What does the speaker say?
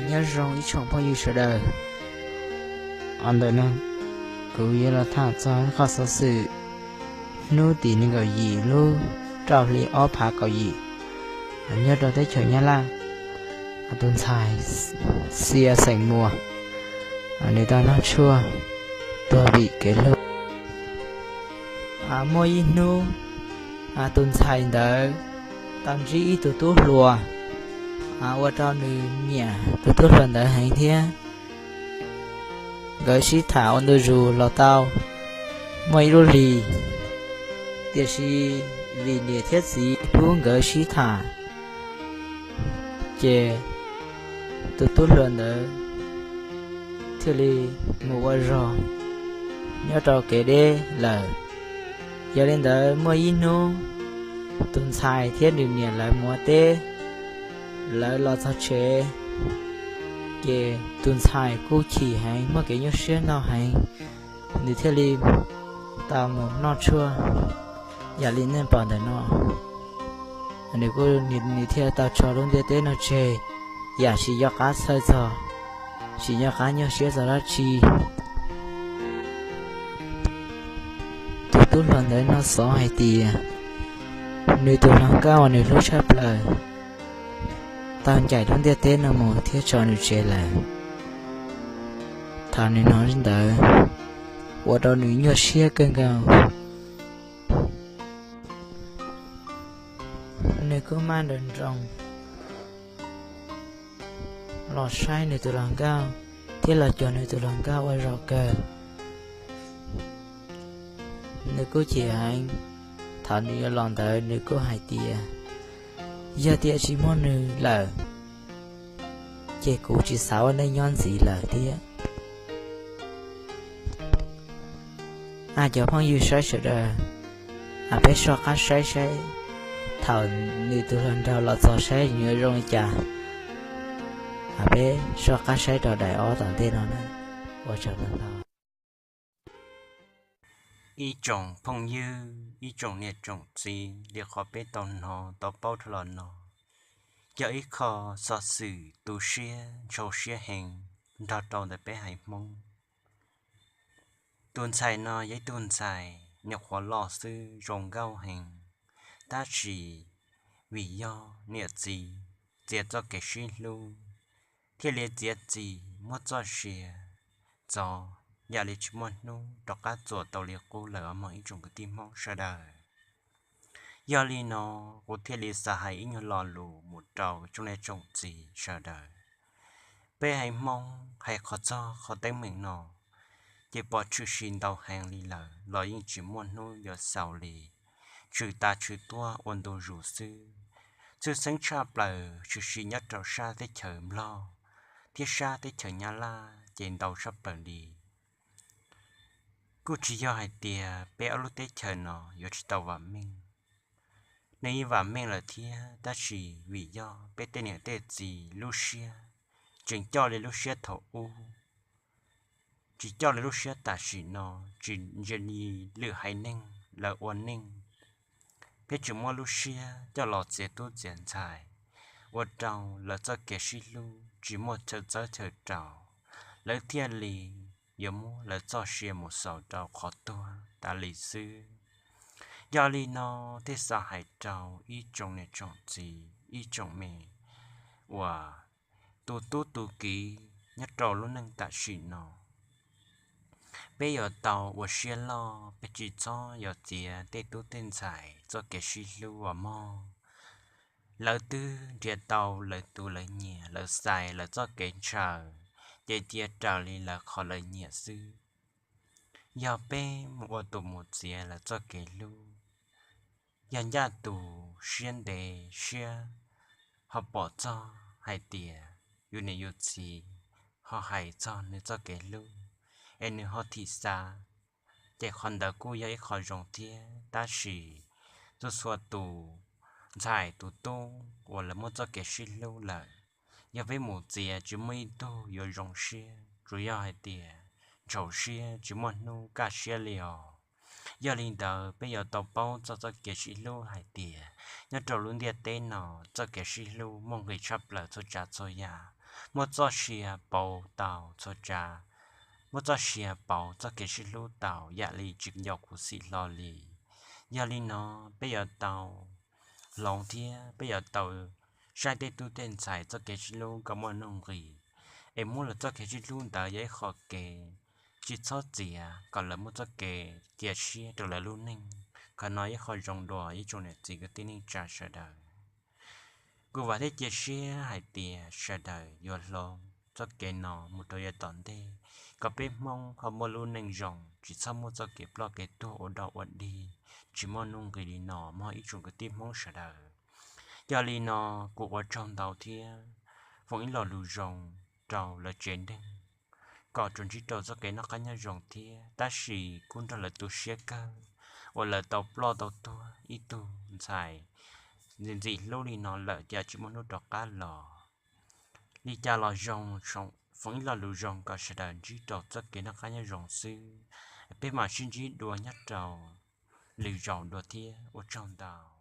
Nyob zoo ib tsoom phooj ywg sawv daws. Ntawm no kuv yuav los tham txog qhov xov xwm hnub tim nees nkaum yim lub rau hli ob phav kaum yim, nyob rau teb chaws Nyab Laj, tus ntxhais Xia xeem Muas, nws tau noj tshuaj tuag vim kev hlub. Muaj ib hnub, tus ntxhais ntawd tau ntsib ib tug tub hluas, ua rau nws nyiam tus tub hluas ntawd heev thiab. Nkawd sib tham ua ntu zus los tau muaj ib lub hlis, tiam sis vim niam thiab txiv pub nkawd sib tham, ces tus tub hluas ntawd thiaj li mus ua zog nyob rau kev deb lawm. Yog li ntawd muaj ib hnub, tus ntxhais thiab nws niam lawv mus ua teb, lawv los txog tsev, ces tus ntxhais kuj chim heev, muaj kev nyuaj siab ntau heev, nws thiaj li tau mus noj tshuaj. Yog li nej pom ntawm no, nws kuj, nws thiaj tau tso lub ntiaj teb no tseg, yam tsis nco qab txhawj txog, tsis nco qab nyuaj siab txog dab tsi. Tus tub hluas ntawd noj xov hais tias nws tus hluas nkauj uas nws hlub tshaj plaws tau ncaim lub ntiaj teb no mus thiab tso nws tseg lawm. Thaum nws hnov li ntawd, ua rau nws nyuaj siab kawg nkaus. Nws kuj maj nroos nroos los saib nws tus hluas nkauj thiab los cuag nws tus hluas nkauj ua zaum kawg. Nws kuj chim heev. Thaum nws yuav los ntawd nws kuj hais tias, yog tias tsis muaj nws lawm, ces kuv tsis xav ua neej nyob ntxiv lawm thiab. Cov phooj ywg saib sawv daws, peb soj qab saib saib thaum nws tus hluas nraug los txog saib nws yuav zoo li cas. Peb soj qab saib rau daim ob tom ntej no na. Ua tsaug ntau. Ib tsoom phooj ywg, ib tsoom niam tsoom txiv, li qhov peb tau hnov tau paub dhau los no, yog ib qho xov xwm tu siab ntshau siab heev nrog rau ntawm peb haiv Hmoob. Tus ntxhais no yog ib tug ntxhais nyuam qhuav loj xwb, zoo nkauj heev, tab sis vim yog niam txiv txiav txoj kev sib hlub, thiaj li txiav txim muab txoj sia txo, yam li tsis muaj hnub rov qab txuas tau li qub lawm os mog ib tsoom kwv tij Hmoob sawv daws. Yog li no, kuv thiaj li xav hais ib nyuag lo lus mus rau tsoom niam tsoom txiv sawv daws. Peb haiv Hmoob hais qhov txog qhov teeb meem no, ces pom tshwm sim ntau heev li lawm los yeej tsis muaj hnub yuav xaus li. Tshwm tas tshwm tuaj ua ntu zus xwb. Tshwj xeeb tshaj plaws tshwm sim nyob rau sab teb chaws Nplog thiab sab teb chaws Nyab Laj ces ntau tshaj plaws li. Kuj tsis yog hais tias peb ob lub teb chaws no yuav tsis tau vam meej, nws yeej vam meej lawm thiab, tab sis vim yog peb tej niam tej txiv lub siab tseem coj li lub siab thaum ub, tsis coj li lub siab tam sim no, tsis ntsia li lwm haiv neeg lawv ua neej. Peb tseem muab lub siab coj los txiav tub txiav ntxhais, ua rau lawv txoj kev sib hlub tsis muaj chaw txawb chaw rau, lawv thiaj li yuav muab lawv txoj sia mus xaus rau qhov tuag tas li xwb. Yog li no, thiaj xav hais rau ib tsoom niam tsoom txiv ib tsoom me uas tus tub tus kiv nyob rau lub neej tam sim no, peb yuav tau ua siab loj, peb tsis txhob yuav txiav tej tub tej ntxhais txoj kev sib hlub os mog. Lawv twb nrhiav tau lawv tus lawv nyiam, lawv xaiv lawv txoj kev ntshaw, ces cia raws li lawv qhov lawv nyiam xwb. Yog peb mus ua tus mus txiav lawv txoj kev hlub, yog ncaj tus siab ntev siab ho pom txog hais tias yus niam yus txiv ho hais txog nws txoj kev hlub, es nws ho thim xav, ces qhov ntawd kuj yog ib qho zoo thiab. Tab sis txhua txhua tus ntxhais tus tub uas lawv muaj txoj kev sib hlub lawm, yog peb mus txiav tsis muaj ib tug yuav zoo siab, tsuas yog hais tias ntxhov siab tsis muaj hnub kaj siab li os. Yog li ntawd peb yuav tau paub txog txoj kev sib hlub hais tias nyob rau lub ntiaj teb no, txoj kev sib hlub muaj nqis tshaj plaws txhua tsav txhua yam. muaj txoj sia pauv tau txhua tsav, muaj txoj sia pauv txoj kev sib hlub tau yam li tsis nco khuv xim hlo li. Yog li no peb yuav tau hloov thiab peb yuav tau saib tej tub tej ntxhais txoj kev sib hlub kom muaj nuj nqis, es muab lawv txoj kev sib hlub ntawd yog ib qho kev tsis txhob txiav kom lawv muaj txoj kev cia siab rau lawv lub neej. Qhov no ib qho zoo dua ib tsoom niam txiv kwv tij neej tsa sawv daws. Kuv vam thiab cia siab hais tias sawv daws yuav hloov txoj kev no mus rau yav tom ntej, kom peb Hmoob ho muaj lub neej zoo, tsis txhob muaj txoj kev ploj kev tuag ua dog ua dig tsis muaj nuj nqis li no mog ib tsoom kwv tij Hmoob sawv daws. Yog li no kuv ua tsaug ntau thiab foom ib lo lus zoo rau lawv tsev neeg kom tsuas ntsib rau txoj kev noj qab nyob zoo thiab, tab sis kuj nrog lawv tu siab kawg uas lawv tau ploj tau tuag ib tug ntxhais ntxim ntxim hlub li no lawm ces tsis muaj hnub rov qab los. Li cas los zoo, foom ib lo lus zoo kom sawv daws ntsib rau txoj kev noj qab nyob zoo xwb. Peb mam sib ntsib dua nyob rau lwm zaus dua thiab, ua tsaug ntau.